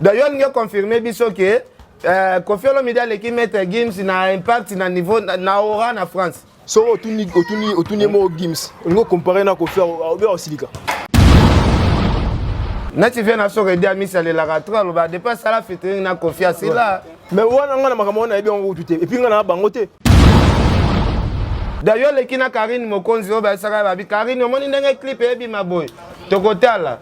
Donc yo olingi oconfirme biso ke Koffi Olomide aleki Maître Gims na impact, na niveau, na aura na France? Soki otuni ye moko Gims, olingi ocompare na Koffi, obe osilika. Neti vie na soko edi Amisi alelaka trop, aloba depuis asala featuring na Koffi, asila. Mais wana nga na makambo wana nayebi yango kutu te, et puis nga na bango te. D'ailleurs oleki na Karine Mokonzi oyo bayesaka babi Karine, omoni ndenge clip eyebima boye, tokotala.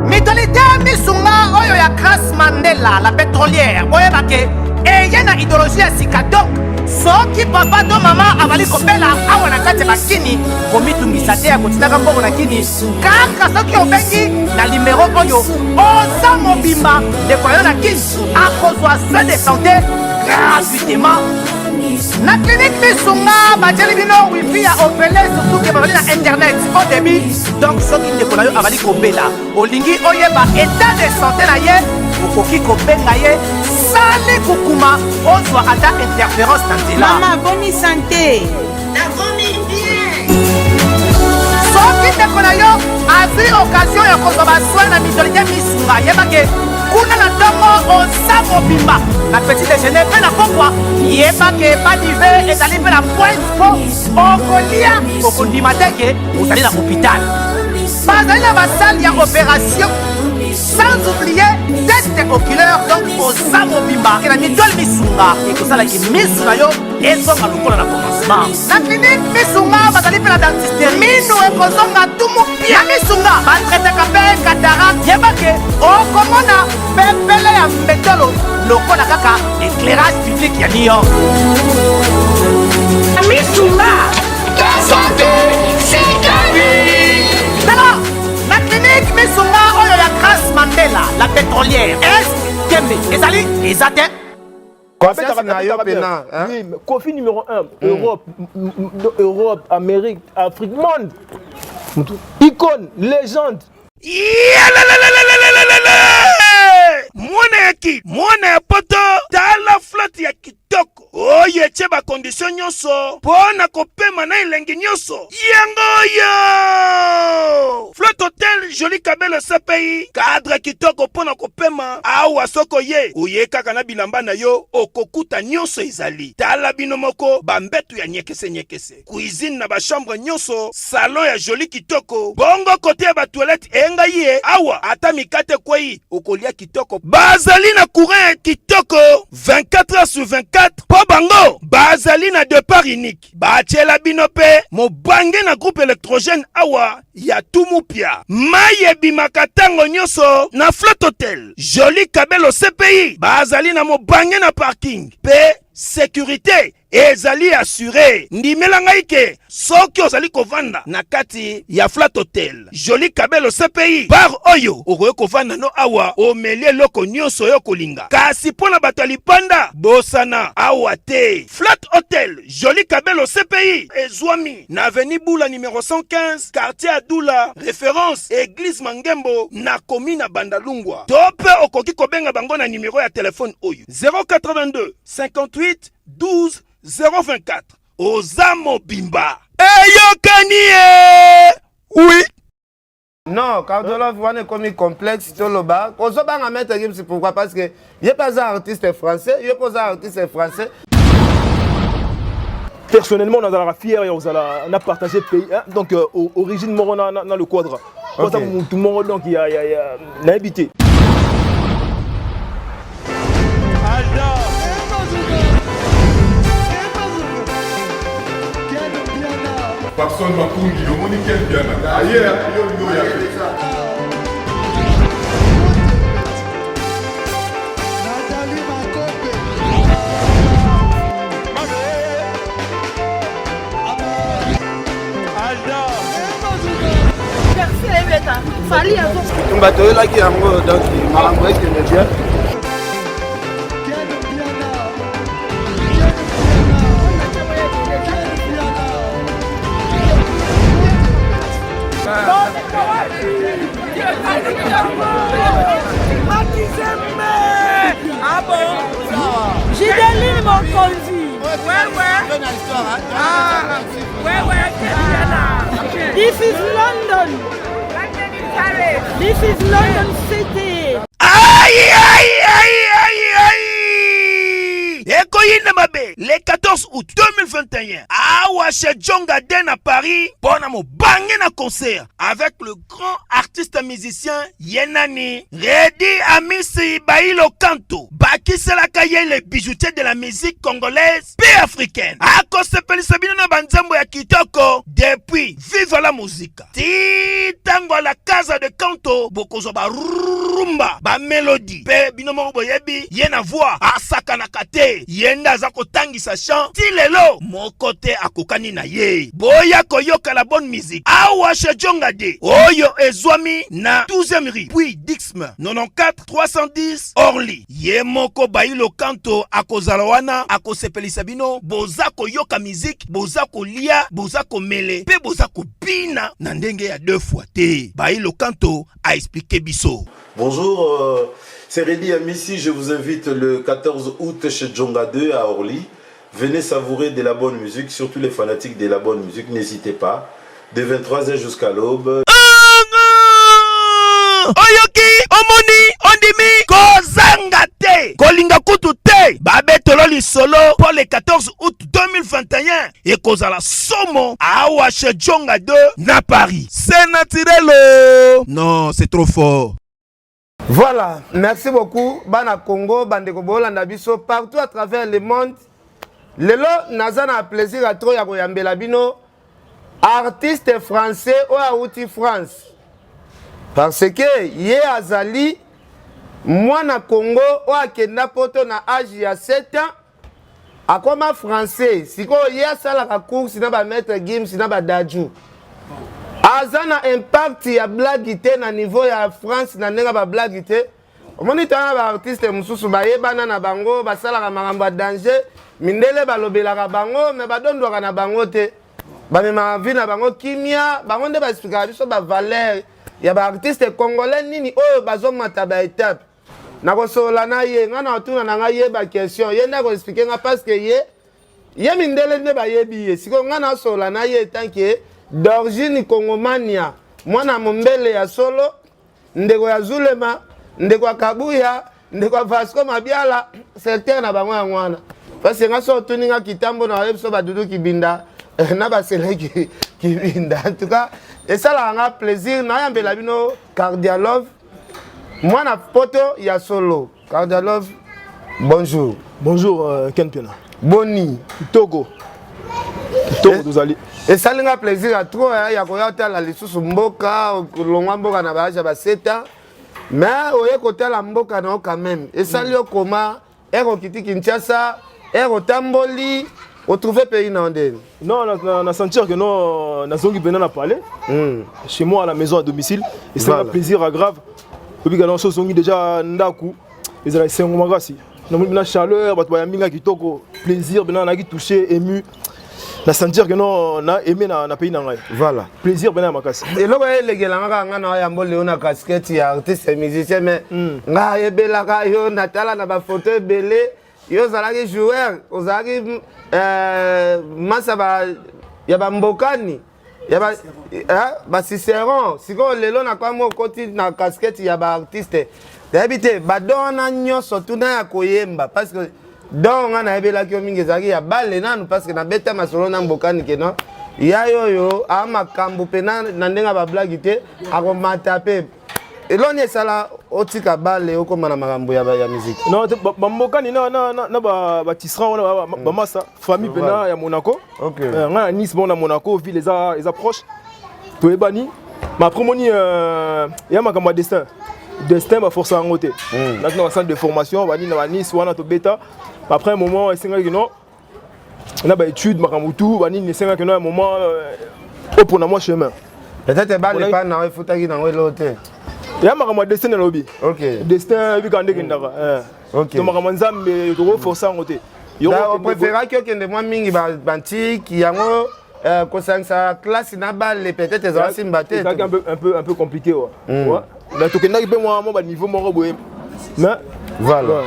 Mutualité Misunga oyo ya Grace Mandela la pétrolière, boyeba ke eye na idéologie ya sika. Donc soki papa to mama azali kobela awa na kati ya bakini, komitungisa te ya kotindaka mbongo na kini. Kaka soki obengi na nimero oyo, oza mobimba, ndeko yo na kini akozwa soin de santé gratuitement. Na clinique Misunga batieli bino wifi ya ofele, surtout ke bazali na internet au débit. Donc soki ndeko na yo azali kobela, olingi oyeba état de santé na ye, okoki kobenga ye sali kukuma, ozwa ata interférence na nzela. Mama, boni santé? Nakomi bien. Soki ndeko na yo azwi occasion ya kozwa basoin na mutualité Misunga, yebake kuna na ntongo oza mobimba, na petit déjeuner mpe na pokwa, yebake badive ezali mpe na pointe, mpo okolia okondima te ke ozali na hôpital. Bazali na basale ya opération, sans oublier test oculaire. Donc oza mobimba na mutuelle Misunga, ekosalaki misu na yo ezonga lokola na commencement. Na clinique Misunga bazali mpe na dentiste, minu ekozonga tumu pia. Misunga batraitaka mpe cataracte, yebake okomona pepele ya mbetolo lokola kaka éclairage public ya New York. Misunga. Santé, tala na clinique Misunga oyo ya Grace Mandela la pétrolière, est tembe ezali eza te. Confiance na yo pena, hein? Oui, mais Koffi numéro 1, Europe, Europe, Amérique, Afrique, monde. Icône, légende. Yalalalalalalalala! Mwana ya ki, mwana ya poto, tala flotte ya kitoko oyo etie bacondition nyonso mpo na kopema na elengi nyonso. Yango oyo Flotte Hotel Joli Kabelo CPI, cadre kitoko mpo na kopema awa. Soko ye oye kaka na bilamba na yo, okokuta nyonso ezali. Tala bino moko, bambetu ya nyekese nyekese, cuisine na bachambre nyonso, salon ya joli kitoko, bongo côté ya batoilette engai ye awa, ata mikate ekwei okolia kitoko. Bazali na courant ya kitoko 24 heures sur 24, mpo bango bazali na départ unique. Batiela bino mpe mobange na groupe électrogène awa ya tumupia, mai ebimaka ntango nyonso. Na Flotte Hotel Joli Kabelo CPI bazali na mobange na parking, mpe sécurité ezali assuré. Ndimela ngai ke soki ozali kovanda na kati ya Flat Hotel Joli Kabelo CPI, bar oyo okoki kovanda no awa, omeli eloko nyonso oyo kolinga. Kasi mpo na bato ya lipanda, bosana awa te. Flat Hotel Joli Kabelo CPI ezwami na avenue Bula numéro 115, quartier Adula, référence église Mangembo, na komi na Bandalungwa. To mpe okoki kobenga bango na nimero ya telefone oyo: 082 58 12 024. Oza mobimba, eyokani ye oui. Non, Cardiolove wana ekomi complexe. Toloba ozobanga Maître Gims, pourquoi? Parce que ye mpe aza artiste français, ye mpe oza artiste français. Personnellement, nazalaka fier ya kozala na partager pays, hein, donc origine moko na le quadra oza mutu moko, donc ya nayebi te. Papson Makungi, omoni Ken Piana aye yo olingi oya te. Nathalie Makope. Tumba toyelaki yango, donc makambo ekende bien. Ken Piana. Ken Piana. Ken Piana. Gideline Mokonzi. This is London. Paris. This is London City. Aïe, aïe, aïe, aïe, aïe. Ekoyinda mabe le 14 août 2021 awa chez Djonga Den à Paris mpo na mobange na concert avec le grand artiste musicien ye nani Reddy Amisi Bailo Kanto bakiselaka ye le bijoutier de la musique congolaise mpe africaine akosepelisa bino na banzembo ya kitoko depuis Viva la Musica ti ntango ya la Casa de Canto bokozwa barumba bamelodi mpe bino moko boyebi ye na voix asakanaka te ye nde aza kotangisa chant ti lelo moko te akokani na ye boya koyoka la bonne musique awa chez Djonga de oyo ezwami na 12e rue puis Dixme 94 310 Orly ye moko Bailo Kanto akozala wana akosepelisa bino boza koyoka musique boza kolia boza komele mpe boza kobina na ndenge ya deux fois te Bailo Kanto a expliqué biso. Bonjour, c'est Reddy Amisi, je vous invite le 14 août chez Djonga 2 à Orly. Venez savourer de la bonne musique, surtout les fanatiques de la bonne musique, n'hésitez pas. De 23h jusqu'à l'aube. Oyoki, omoni, ondimi, kozanga te, kolinga kutu te, babetolo lisolo mpo le 14 août 2021 ekozala somo awa chez Djonga 2 na Paris. C'est naturel. Non, c'est trop fort. Voilà, merci beaucoup bana Congo, bandeko bolanda biso partout à travers le monde. Lelo naza na plaisir à trop ya koyambela bino artiste français oyo awuti France. Parce que ye azali mwana Congo oyo akenda poto na age ya 7 ans akoma français. Sikoyo ye asalaka course na ba maître Gims na ba Dadju. Aza na impact ya blague te na niveau ya France na ndenge ba blague te. Omoni tana ba artiste mosusu bayebana na bango basalaka makambo ya danger, mindele balobelaka bango mais badondwaka na bango te. Bamemaka vie na bango kimia, bango nde baexplikaka biso ba valeur ya ba artiste congolais nini oyo bazomata ba étape. Nakosolola na ye, nga na otuna na nga ye ba question, ye nde akoexplike nga parce que ye ye mindele nde bayebi ye. Sikoyo nga nasolola na ye tant que d'origine congomania, mwana mombele ya solo, ndeko ya Zulema, ndeko ya Kabuya, ndeko ya Vasco Mabiala, secteur na bango yango wana. Parce que nga so otuni nga kitambo na oyebi so badudu kibinda na basele kibinda. En tout cas, esalaka nga plaisir nayambela bino Cardialove, mwana poto ya solo. Cardialove, bonjour. Bonjour Ken Piana. Boni. Kitoko. Kitoko tozali. Esali nga plaisir ya trop ya koya kotala lisusu mboka, longwa mboka na ba âge ya ba 7 ans. Mais oye kotala mboka na yo quand même. Esali yo koma ere okiti Kinshasa, ere otamboli, otrouve pays na yo ndeni? Non, na sentir que non, nazongi pena na palais. Chez moi à la maison à domicile. Et c'est un plaisir à grave. Obika non so zongi déjà ndaku. Ezala esengo makasi. Namoni na chaleur, bato bayambi nga kitoko, plaisir bena naki touché, ému. Na sentir que non, na aimé na pays na ngai. Voilà. Plaisir bena makasi. Eloko elegelanga kaka nga na yambo leo na casquette ya artiste musicien mais nga yebelaka yo natala na ba photo ebele yo ozalaki joueur, ozalaki masa ba ya ba mbokani ya ba ba Cicéron. Sikoyo lelo na kwa moko okoti na casquette ya ba artiste. Nayebi te ba don wana nyonso tuna ya koyemba parce que don nga nayebelaki yo mingi ezalaki ya bale nanu parce que nabeta masolo na mbokani ke non ya yoyo a makambo pe na ndenge ya ba blague te akomata pe eloni esala otika bale okoma na makambo ya ya musique. Non, te, ba mbokani na na na, na ba, ba tisserand wana, ba, ba, ba masa famille pe na ya Monaco. Nga na Nice bon na Monaco ville eza proche. Toyebani. Mais après moni ya makambo ya destin. Destin ba force yango te. Na na centre de formation ba ni na ba Nice wana to beta. Après un moment esengaki non. Na ba études makambo tout ba nini esengaki non un moment opona moi chemin. Peut-être ba le pa na efutaki nango eloko te. Ya makambo ya destin na lobi. Destin ebika ndenge ndaka. To makambo nzambe to force yango te. Da, o préféraki okende mwa mingi bantiki yango kosangisa classe na balle peut-être ezala simba te. Ezalaki un peu compliqué ouais. Ouais. Mais tokendaki mpe mwa ba niveau moko boye. Mais voilà. Ouais.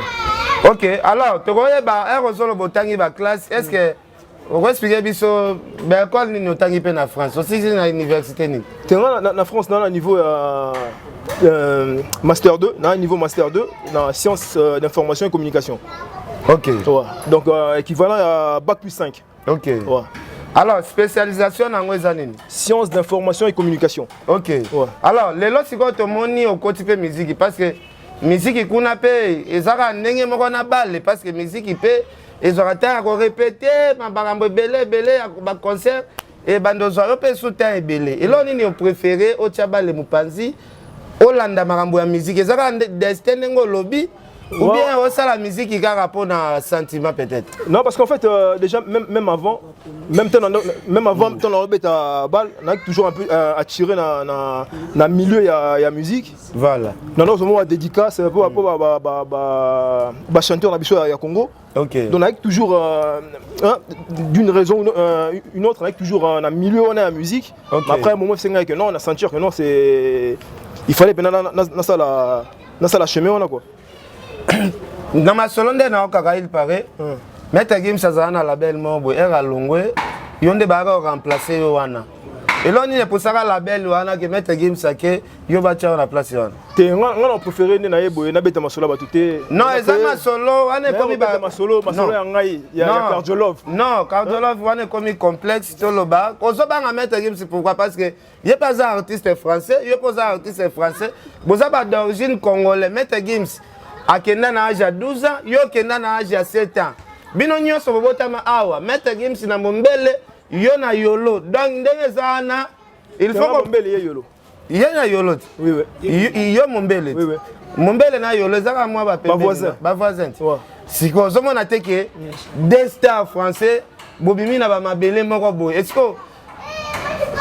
OK, alors tokoyeba ere ozolo botangi ba classe, est-ce que Okoexplike biso baekole nini otangi mpe na France, osilisi na université nini? Te, nga na France na niveau ya master 2, na niveau master 2 na science d'information et communication. Ouais. Donc équivalent ya bac plus 5. Ouais. Alors, spécialisation nango eza nini? Science d'information et communication. Ouais. Alors lelo sikoyo tomoni okoti mpe miziki, parce que miziki kuna mpe ezaka ndenge moko na bale, parce que miziki mpe ezwaka ntango ya korépéter, makambo ebele ebele ya baconcert ebanda ozwa yo mpe su temps ebele. Eloko nini opréféré otya bale mopanzi, olanda makambo ya miziki? Eza kaka destin ndenge olobi, ou bien osala miziki kaka mpona sentiment peut-être? Non, parce qu'en fait, déjà, même avant, même, temps, même avant, temps na balle, on a toujours un peu attiré na milieu ya musique. Non, non, dédicace pour ba chanteur na biso ya Congo. Donc, on a toujours, hein, d'une raison ou une autre, on a toujours un milieu, on a la musique. Mais après, un moment, c'est que non, on a senti que non, c'est. Il fallait maintenant, dans ça, la chemin, on a quoi. Na masolo nde naokaka, il paraît Maître Gims azala na label moko boye, ere alongwe, yo nde bayaka koremplace yo wana. Eloko nini epusaka label wana ke Maître Gims ake, yo batya yo na place wana? Te, nga na préféré nde naye boye, nabeta masolo ya bato te. Non, eza masolo wana ekomi masolo ya ngai ya Cardiolove. Non, Cardiolove wana ekomi complexe. Toloba ozobanga Maître Gims, pourquoi? Parce que ye mpe aza artiste français, yo mpe oza artiste français, boza ba d'origine congolais. Maître Gims akenda na age ya 12 ans, yo okenda na age ya 7 ans. Bino nyonso bobotama awa, Maître Gims na Mombele, yo na Yolo. Donc ndenge eza wana, il faut Mombele, ye Yolo. Ye na Yolo te? Oui. Yo Mombele te? Oui. Mombele na Yolo ezaka mwa bavoisin te. Sikoyo ozomona te ke deux stars français bobimi na bamabele moko boye, est-ce que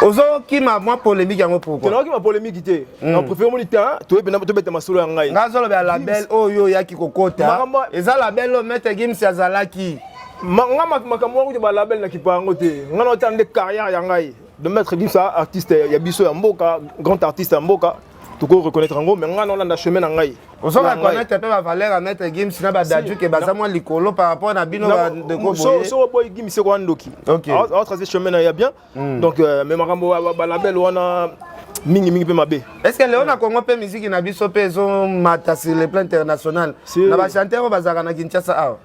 ozokima mwa polémique yango? Pourquoi? Tokima polémique te. Na préféré omoni te, toyebi tobeta masolo ya ngai. Nga azolobela label oyo oyaki kokota, eza label oyo Maître Gims azalaki. Nga makambo wango te, balabel na kipa yango te. Nga na otala nde carrière ya ngai de Maître Gims, artiste ya biso ya mboka, grand artiste ya mboka, toko reconnaître yango, mais nga na olanda chemin na ngai. Ozo reconnaître mpe bavaleur ya Maître Gims na baDadju ke baza mwa likolo par rapport na bino bandeko boye? So boy Gims eko ndoki aotrace chemin na ya bien. Donc mais makambo balabel wana mingimingi mpe mabe. Est ce que leo na Congo mpe miziki na biso mpe ezomata sur le plan international na bachanteur oyo bazalaka na Kinshasa awa?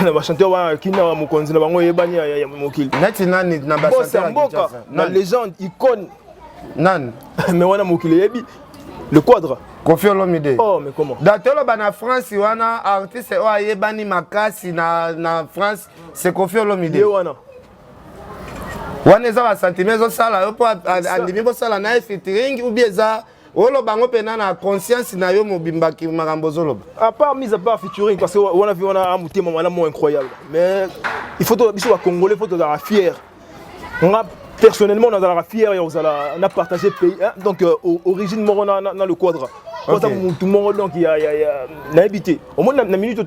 Na bachanteur wana kina, mokonzi na bango eyebani ya mokili. Neti nani na bachanteur ya mboka? Na légende, icône. Nani? Mais wana mokili eyebi, le Quadre. Koffi Olomide. Oh, mais comment? Da toloba na France wana, artiste oyo ayebani makasi na France, c'est Koffi Olomide. Ye wana. Wana eza basentiment ezosala yo mpo andimi bosala na ye featuring, ou bien eza oloba yango mpena na conscience na yo mobimba makambo ozoloba? À part, mise à part featuring, parce que wana vi wana motema malamu incroyable, mais il faut biso bacongolais, faut tozalaka fier. Nga personnellement nazalaka fier ya kozala na partager pays, hein? Donc origine moko na le Quadre, oza mutu moko, donc ya nayebi te, omoni na minute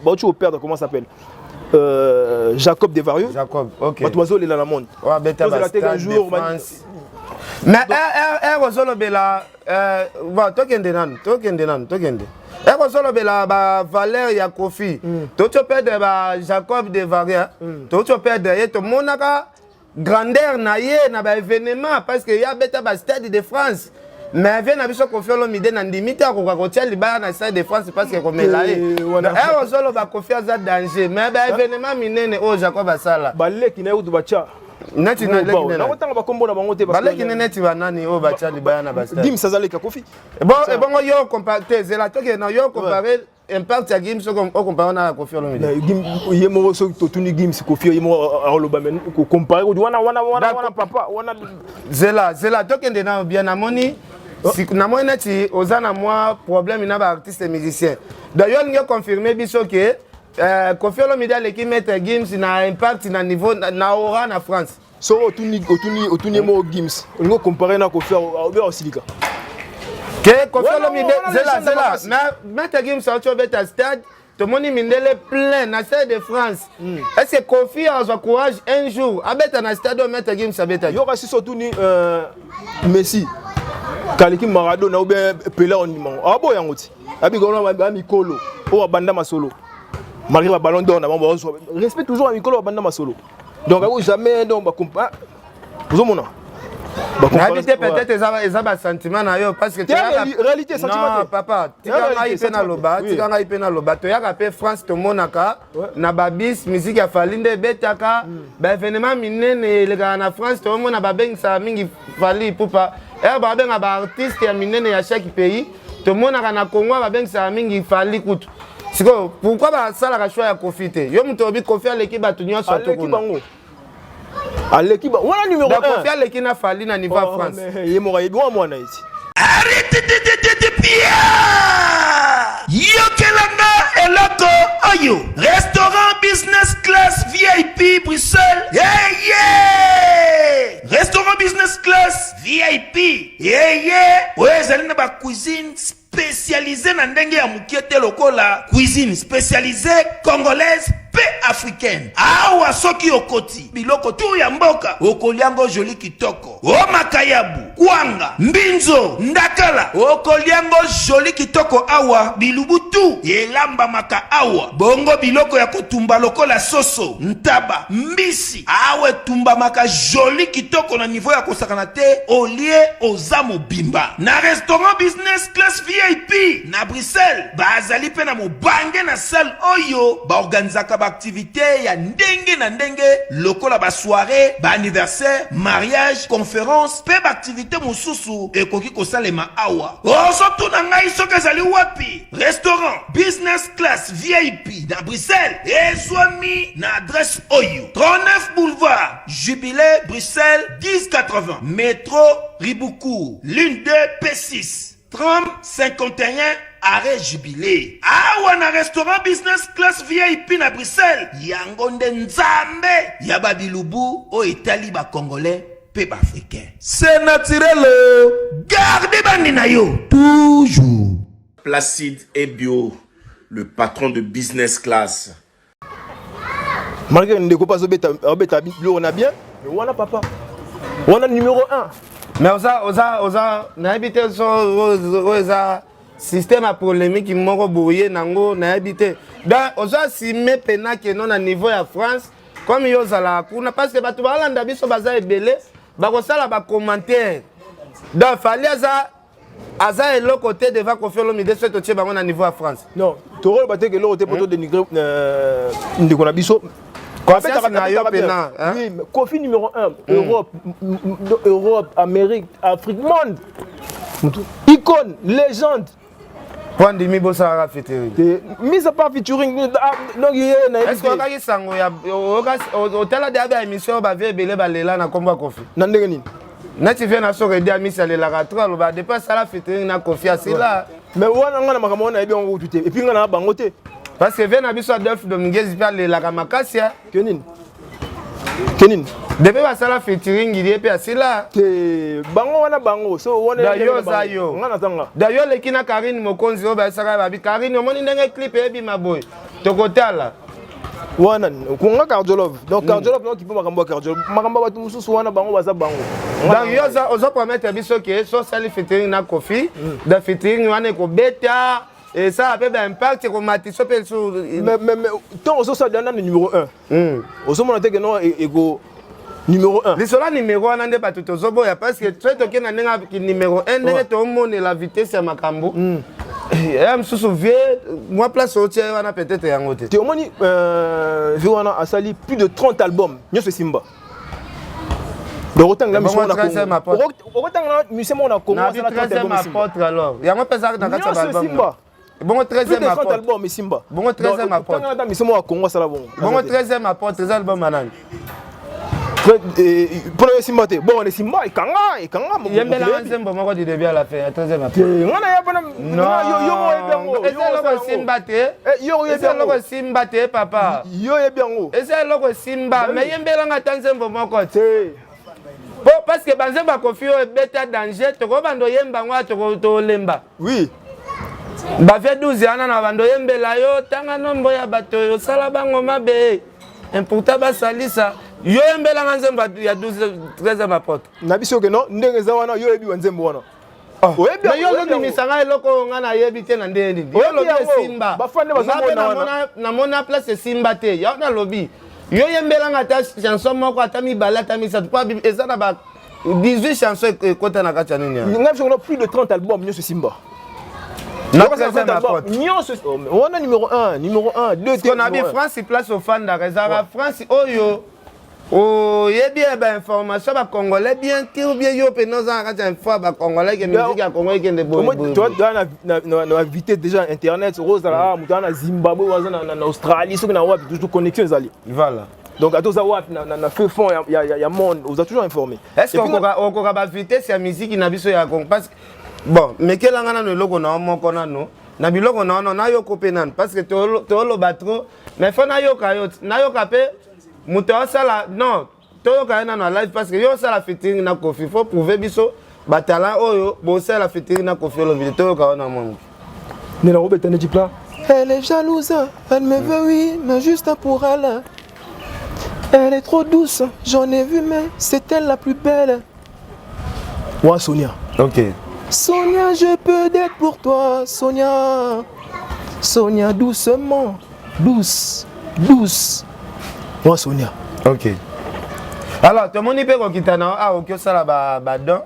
bauti koperdre, comment s'appelle, Jacob Desvarieux. Jacob, ok. Bato bazolela na monde. Tozela te qu'un jour. Mais r ozolobela, bon, tokende nanu, tokende nanu, tokende. Ere ozolobela bavaleur ya Koffi, toti operdre ba Jacob Desvarieux, toti operdre ye, tomonaka grandeur na ye na baévénement, parce que ye abeta bastade de France. Mais vie na biso Koffi Olomide, na ndimi te akoka kotia libaya na Stade de France, parce que komela ye. Ere ozoloba Koffi aza danger, mais baévénement minene oyo Jacob asala. Baleki na ye kutu batya. Neti nakotanga bakombo na bango te. Baleki ne neti banani oyo batya libaya na bastade? Gims aza leka Koffi. Bon, ebongo yo compare te, zela toke na yo compare impact ya Gims soki ocompare na Koffi Olomide. Ye moko, soki totuni Gims, Koffi ye moko aloba, mais kocompare wana wana wana wana papa wana. Zela, zela, tokende na bien. Namoni neti oza na mwa problème na baartiste musicien. Donc yo olingi oconfirme biso ke Koffi Olomide aleki Maître Gims na impact, na niveau, na aura na France? Soki otuni ye moko Gims, olingi ocompare na Koffi, obe osilika. Ke Koffi Olomide, zela, zela, mais Maître Gims auti obeta stade, tomoni mindele plein na Stade de France. Est ce que Koffi azwa courage un jour abeta na stade oyo Maître Gims abetaki? Yoka, sisi otuni Messi kaliki Maradona ou bien Pelé, ondima aboya yango ti abika wana ba mikolo oyo abanda masolo, malgré ba Ballon d'Or na bango, respect toujours ya mikolo babanda masolo. Donc ako jamais donc ba ozomona. Nayebi te, peut-être eza basentiment na yo, parce que réalité sentiment. Non, papa, tika ngai mpe naloba, tika ngai mpe naloba. Toyaka mpe France, tomonaka na babis musique ya Fally nde ebetaka. Baévénement minene elekaka na France, toomona babengisaka mingi Fally Ipupa. Ere babenga baartiste ya minene ya chaque pays, tomonaka na Congo babengisaka mingi Fally kutu. Sikoyo pourquoi basalaka choix ya Koffi te? Yo moto oyebi, Koffi aleki bato nyonso. Aleki bango, aleki wana numéro 1. Koffi aleki na Fally na niveau ya France. Ye moko ayebi wa mwana eti. Yokelanga eloko oyo, restaurant Business Class VIP Bruxelles. Yeye, restaurant Business Class VIP yeye oyo ezali na bacuisine spécialisé na ndenge ya mokie te, lokola cuisine spécialisée congolaise mpe africaine. Awa soki okoti, biloko tu ya mboka okoliango joli kitoko, o makayabu, kwanga, mbinzo, ndakala, okoliango joli kitoko. Awa bilubu tu elambamaka awa, bongo biloko ya kotumba lokola soso, ntaba, mbisi, awa etumbamaka joli kitoko na niveau ya kosakana te. Olie, oza mobimba. Na restaurant Business Class VIP na Bruxelles, bazali mpe na mobange na salle oyo baorganizaka baaktivité ya ndenge na ndenge, lokola basoirée, baanniversaire, mariage, conférence mpe baaktivité mosusu ekoki kosalema awa. Ozotuna ngai soki ezali wapi? Restaurant Business Class VIP na Bruxelles ezwami na adresse oyo: 39 boulevard Jubilé, Bruxelles 1080, métro Ribaucourt, ligne 2 P6, tram 51, arrêt Jubilé. Awa na restaurant Business Class VIP na Bruxelles, yango nde nzambe ya babilubu oyo etali bacongolais mpe baafricain. C'est naturel, garde bandi na yo toujours. Placide Ebio, le patron de Business Class. Malgré ndeko mpe azobeta biloko na bien, mais wana papa wana numéro 1. Mais oza nayebi te so oyo eza système ya polémique moko boye nango, nayebi te. Donc oza assume pena keno na niveau ya France, comme yo ozalaka kuna, parce que bato balanda biso baza ebele, bakosala bacommentaire. Donc Fally aza eloko te devant Koffi Olomide soki totie bango na niveau ya France? Non, tokoloba te ke eloko te mpo todénigre ndeko na biso. Confiance na yo pena. Oui, Koffi numéro 1, Europe, Europe, Amérique, Afrique, monde, icône, légende. Po andimi bosalaka featuring? Mise à part featuring, donc ye na est ce que okaki sango ya otala deya ba émission oyo bavie ebele balela na nkombo ya Koffi? Na ndenge nini? Neti vie na soko edi Amisi alelaka trop, aloba depuis asala featuring na Koffi, asila. Mais wana nga na makambo wana nayebi yango kutu te, et puis nga na bango te. Parce que vie na biso Adolphe Dominguez mpe alelaka makasi. Ke nini? Ke nini? Depuis basala featuring, ye mpe asila. Te, bango wana bango so wana. Yo oza yo. Nga nazanga. Da yo oleki na Karine Mokonzi oyo bayesaka babi Karine, omoni ndenge clip eyebima boye, tokotala. Wana konga Cardiolove, donc Cardiolove donc mpo makambo ya Cardiolove, makambo ya bato mosusu wana, bango baza bango. Donc yo oza promettre biso ke so osali featuring na Koffi, da featuring wana ekobeta, esala mpe baimpact, ekomatisa mpe lisusu. Mais ntango ozosala nani numéro 1, ozomona te ke non, eko numéro 1. Lisolo ya numéro wana nde bato tozoboya, parce que soki tokende na ndenge numéro 1, ndenge tomonela vitesse ya makambo ya mosusu, vie mwa place otie wana peut-être yango te. Te, omoni vie wana asali plus de 30 albums, nyonso esimba. Donc otangela musicien na Congo, okotangela musicien moko na Congo asala 30 albums? Apôtre alors, yango mpe ezalaka na kati ya baalbum. Bongo 13e apôtre album esimba. Bongo 13e apôtre. Tangela musicien moko ya Congo asala bongo. Bongo 13e apôtre eza album ya nani? Mpona yo esimba te, bon esimba, ekanga, ekanga. Yembelanga nzembo moko du début à la fin ya 13e apôtre. Nga na ya mpona yo moko oyebi yango. Eza eloko esimba te, eza eloko esimba te, papa. Yo oyebi yango. Eza eloko esimba, mais yembelanga ata nzembo moko te, po parce que banzembo ya Koffi oyo ebeta danger, tokobanda oyemba yango, tolemba. Bavie 12 wana na bando oyembela yo, tanga nombo ya bato oyo osala bango mabe, important basalisa yo. Yembelanga nzembo ya 12, 13e apôtre. Na biso ke non, ndenge eza wana, yo oyebi wa nzembo wana. Mais yo ozondimisa ngai eloko oyo ngai nayebi te na ndenge nini? Yo olobi esimba, namona place esimba te, yo nalobi. Yo yembelanga ata chanson moko ata mibale ata misato po eza na ba 18 chanson ekota na kati ya nini yango. Nga biso plus de 30 albums nyonso esimba. Na 13e nyonso wana numéro 1, numéro 1, 2 3. Na bi France place ofandaka ezalaka France oyo oyebi ya bainformation bacongolais bien te ou bien yo mpena oza na kati ya info ya bacongolais ke musique ya congo ekende boyeboye na vitesse déjà internet okozala ah, moto aza na zimbabwe oyo aza na australie soki na wapi toujours connexion ezali voilà donc ata oza wapi na feu fond ya monde oza toujours informé est ce que okoka bavitesse ya musique na biso ya congo parce que bon mekelanga nano eloko na yo moko nano na biloko na yo nayoko mpe nano parce que toloba trop mais fo nayoka yo nayoka mpe moto asala non toyoka ye nano na live parce que yo osala featuring na Koffi faut prouver biso ba talent oyo bosala featuring na Koffi Olomide toyoka wana mwa moke nde nakobeta neti plat. Elle est jalouse, elle me veut oui, mais juste pour elle. Elle est trop douce, j'en ai vu mais c'est elle la plus belle. Wa Sonia. Ok. Sonia, je peux d'être pour toi, Sonia. Sonia, doucement, douce, douce. Wa Sonia. Ok. Alors, tomoni mpe kokita na awa oki osala badon.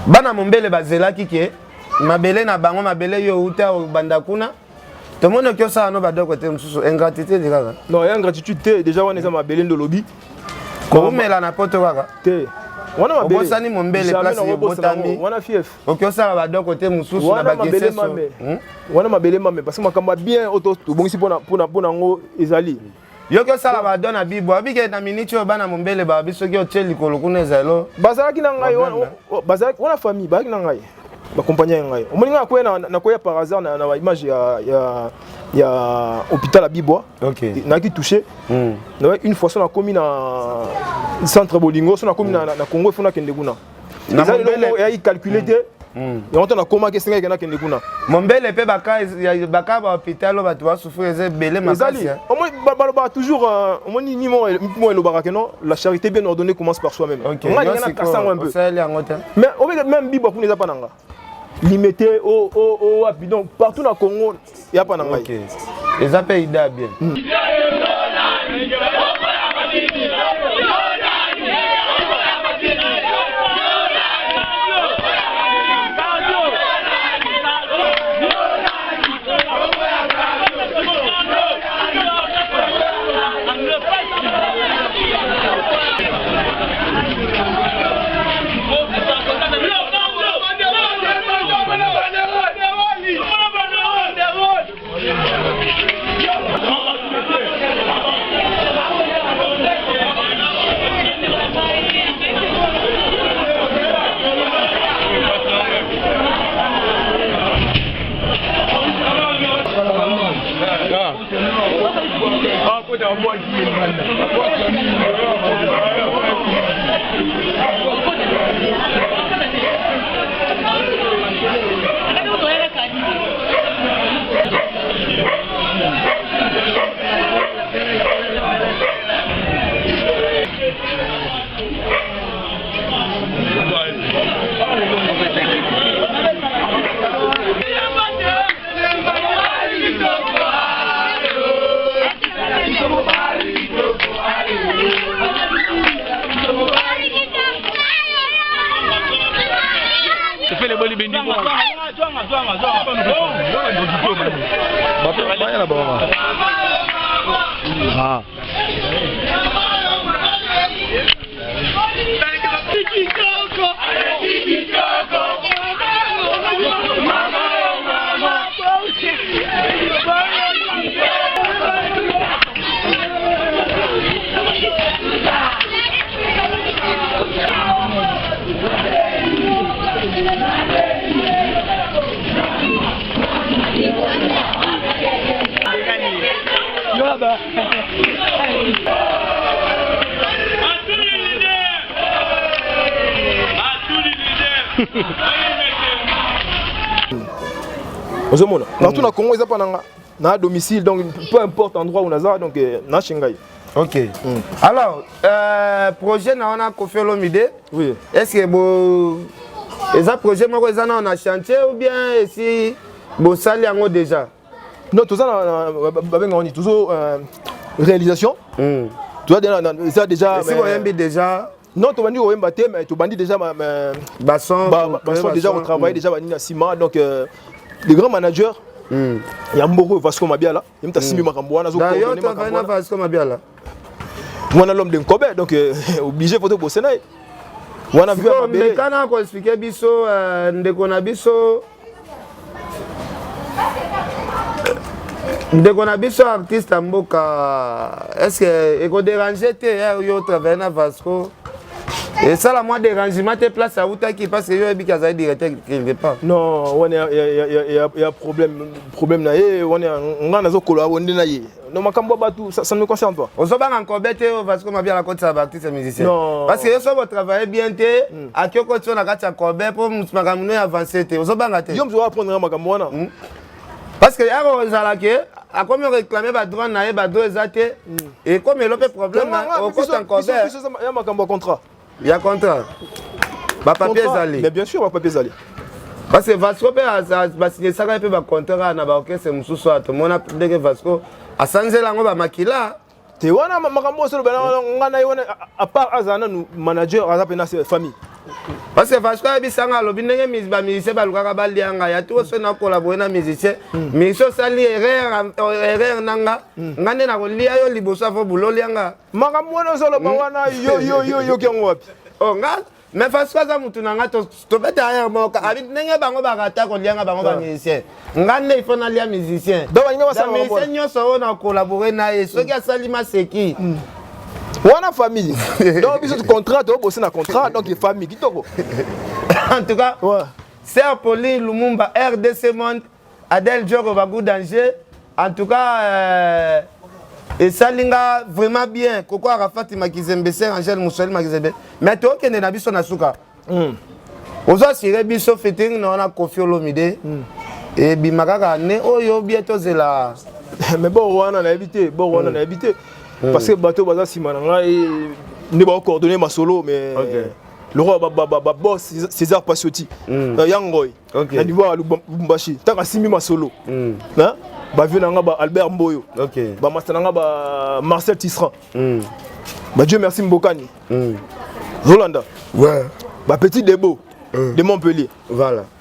Bana mombele bazelaki ke mabele na bango mabele yo outa obanda kuna tomoni oki osala no badoko te mosusu ingratitude kaka. Non, ya ingratitude te, déjà wana eza mabele nde olobi. Koumela na poto kaka. Te. Wana mabele. Obosani mombele place obotami. Wana fief. Oki osala badoko te mosusu na bakeseso. Wana mabele mame parce que makambo ya bien oyo tobongisi mpona mpona yango ezali. Yoki osala ba don na bibo abike na minute oyo bana mombele babi soki otie likolo kuna ezalo. Bazalaki na ngai bazalaki wana famille bazalaki na ngai bakompagnie ya ngai omoni ngai nakoya nakoya par hasard na ba image ya ya ya hôpital ya Bibwa. Okay. Nayaki touché. Nayaki une fois so nakomi na centre bolingo so nakomi na Congo il faut nakende kuna. Eza lelo moko eyaki calculé te. Yango ntango nakomaki esengaki nakende kuna. Mombele mpe baka ba hôpital oyo bato basouffrir eza ebele makasi. Omoni balobaka toujours omoni nini moko elobaka ke non la charité bien ordonnée commence par soi-même. Ngai nalinga nakasa yango un peu. Osaleli yango te. Mais obeke même Bibwa kuna eza pa na nga. Limete o o o wapi donc partout na Congo ya pa na ngai. Eza mpe idée bien. Ozomona partout na Congo eza pa nanga na domicile, donc peu importe endroit où naza, donc na chez ngai. Ok. Alors, projet na wana Koffi Olomide. Oui. Est-ce que bo eza projet moko eza na na chantier ou bien esi bosali yango déjà? Non, toza na babenga wani toujours. réalisation. Toza eza déjà. Esi boyembi déjà? Non, tobandi koyemba te, mais tobandi déjà bason. Bason déjà, kotravaille déjà, banini na nsima. Donc le grand manager ya mboko, Vasco Mabiala, ye mutu asimbi makambo wana. Azocoordonner makambo wana. Vasco Mabiala. Wana l'homme de Nkobe, donc obligé faut tobose na ye wana. Vieux mabele mekana koexpliquer biso, ndeko na biso artiste ya mboka, est ce que ekodéranger te yo travaille na Vasco, esala mwa dérangement te place autaki, parce que yo oyebiki azali directeur quelque part? Non, wana ya problème na ye wana, nga nazokoloba bonde na ye. Non, makambo ya bato, ça ne me concerne pas. Ozobanga Nkobe te oyo Vasco Mabiala akotisa baartiste musicien? Non. Parce que yo so botravaille bien te, aki okotisa yo na kati ya Nkobe mpo makambo no avance te, ozobanga te? Yo moto oapprendre makambo wana. Parce que yako ozala ke akomi réclamer badroit na ye, badroit eza te, ekomi elo mpe problème okota Nkobe. Ya makambo ya contrat. Ya contrat, bapapier ezali? Mais bien sûr, bapapier ezali. Parce que Vasco mpe basinyesaka ye mpe bacontrat kaka na baorchestre mosusu awa, tomona ndenge Vasco asanzela yango bamakila. Te, wana makambo oyo osoloba nga na ye wana, à part azala nanu manager, aza mpena famille. Parce que Vasco ayebisanga, alobi ndenge bamusicien balukaka balianga ya tuko, soki nacollaborer na musicien, musicien osali erreur na nga, nga nde nakolia yo liboso afo bulo olianga. Makambo wana ozoloba wana, yo yo yo yoki yango wapi? Oh, nga, mais Vasco aza mutu na nga, tobeta erreur moko, abi ndenge bango barata kolianga bango bamusicien, nga nde il faut nalia musicien. Donc balinga basala makambo musicien nyonso oyo na collaborer na ye, soki asali maseki. Wana famille, donc biso contrat, tobose na contrat, donc famille kitoko. En tout cas, ouais. Sœur Pauline Lumumba, RDC Monde, Adèle Djoko Bagou Danger, en tout cas, esali nga vraiment bien. Koko Arafati Makizembe, Sœur Angèle Moussoli Makizembe. Mais tokende na biso na suka. Ozo assurer biso featuring na wana Koffi Olomide. Ebima kaka ne oyo bien tozela? Mais bon, wana nayebi te, bon wana nayebi te, parce que bato baza nsima na ngai nde bacoordonner masolo, mais le roi baboss César Pasioti Yangoy na niveau ya Lubumbashi, ntango asimbi masolo, bavieux na nga ba Albert Mboyo, bamasta na nga ba Marcel Tisserand, ba Dieu merci Mbokani, Zolanda, bapetit Debo de Montpellier.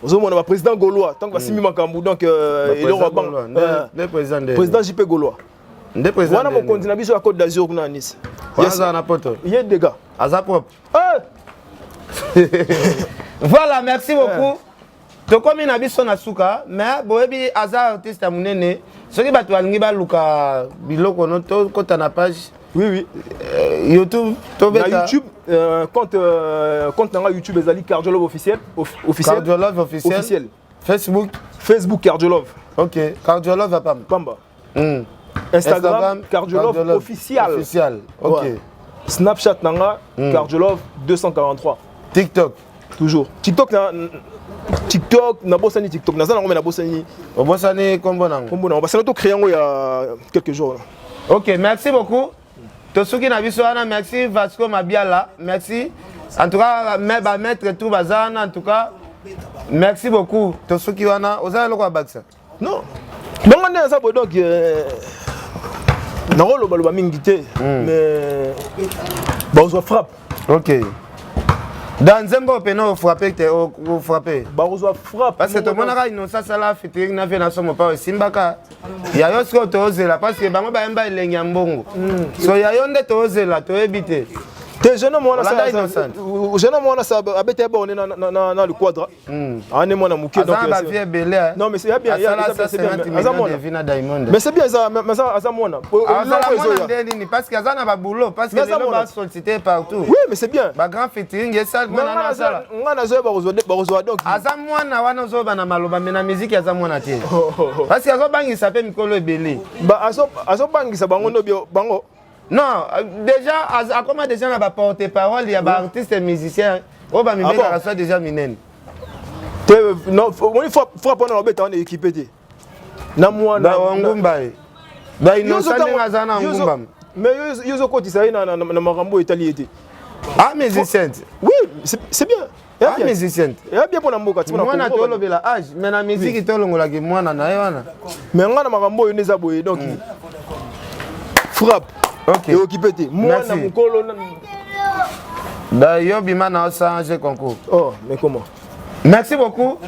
Ozomona baprésident gaulois, ntango basimbi makambo, donc eloko président JP Gaulois. Nde président. Wana mokonzi na biso ya Côte d'Azur kuna na Nice. Aza na poto. Ye dega. Aza propre. Voilà, merci beaucoup. Tokomi na biso na suka, mais boyebi aza artiste ya monene. Soki bato balingi baluka biloko no, tokota na page Oui. YouTube, tobeta. Na YouTube, compte nanga YouTube ezali Cardiolove officiel, officiel. Cardiolove officiel. Officiel. Facebook? Facebook Cardiolove. Ok, Cardiolove pamba. Pamba. Instagram, Cardiolove, Cardiolove officiel. Officiel, ok. Ouais. Snapchat nanga Cardiolove 243. TikTok? Toujours. TikTok na TikTok nabosani TikTok naza nango, mais nabosani. Obosani kombo nango? Kombo nango parce que to créé yango il y a quelques jours là. Ok, merci beaucoup. Tosuki na biso wana. Merci Vasco Mabiala, merci. En tout cas, mais ba maître tout baza wana, en tout cas merci beaucoup. Tosuki wana. Oza eloko ya bakisa? Non, bongo nde naza boye, donc nakolobaloba mingi te, mais bazwa frappe. Ok, dans nzembo pene ofrappe te, ofrappe. Bakozwa frappe. Parce que tomonaka Innocent asala featuring na vie na so mopao, esimbaka. Ya yo sikoyo tozela, parce que bango bayemba elengi ya mbongo, so ya yo nde tozela, toyebi te. Te, jeune homme wana, jeune homme wana abeta borne na le quadra ane mwana moke. Donc aza bavie ebele. Non, mais c'est bien, c'est bien, aza mwana. Na Diamond. Mais c'est bien, aza mwana. Azala mwana nde nini? Parce que aza na baboulot, parce que lelo basollicité partout. Oui, mais c'est bien. Bagrand featuring esali mwana na asala. Nga nazoyeba bakozwa, donc Aza mwana wana ozoyoba na maloba, mais na musique aza mwana te, parce que azobangisa mpe mikolo ebele. Azobangisa bango ndo bango. Non, déjà akoma déjà na baporte parole ya baartiste musicien oyo bamibengaka soit déjà minene. Te, non, omoni frappe wana babeta wana équipe te na mwana. Ngumba ye, baInnocent ndenge aza na ngumba. Mais yo ozokotisa ye na makambo oyo etali ye te. Ah, musicien. Oui, c'est bien. Ah, musicien. Eya bien mpona mboka. Mwana tolobela âge, mais na musique tolongolaki mwana na ye wana. Mais nga na makambo oyo nde eza boye, donc Frappe. Ok. Eokipe te. Mwana mokolo. Da yo bima na osange concours. Oh, mais comment? Merci beaucoup.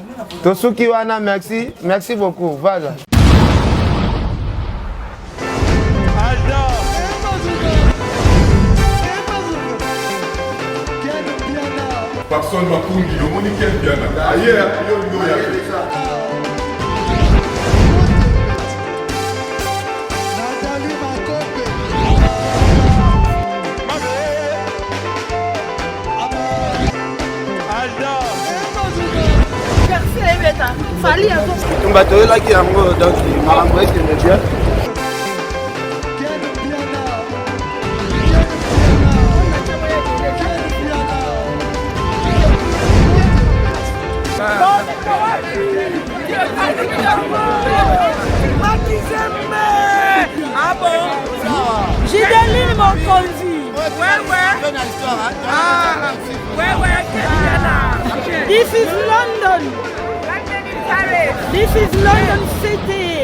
Tosuki wana, merci. Merci beaucoup. Voilà. Papson Makungi, omoni Ken Mpiana aye yo olingi oya te. Tumba toyelaki yango donc makambo ekende bien. Gideline Mokonzi. This is London. This is London City.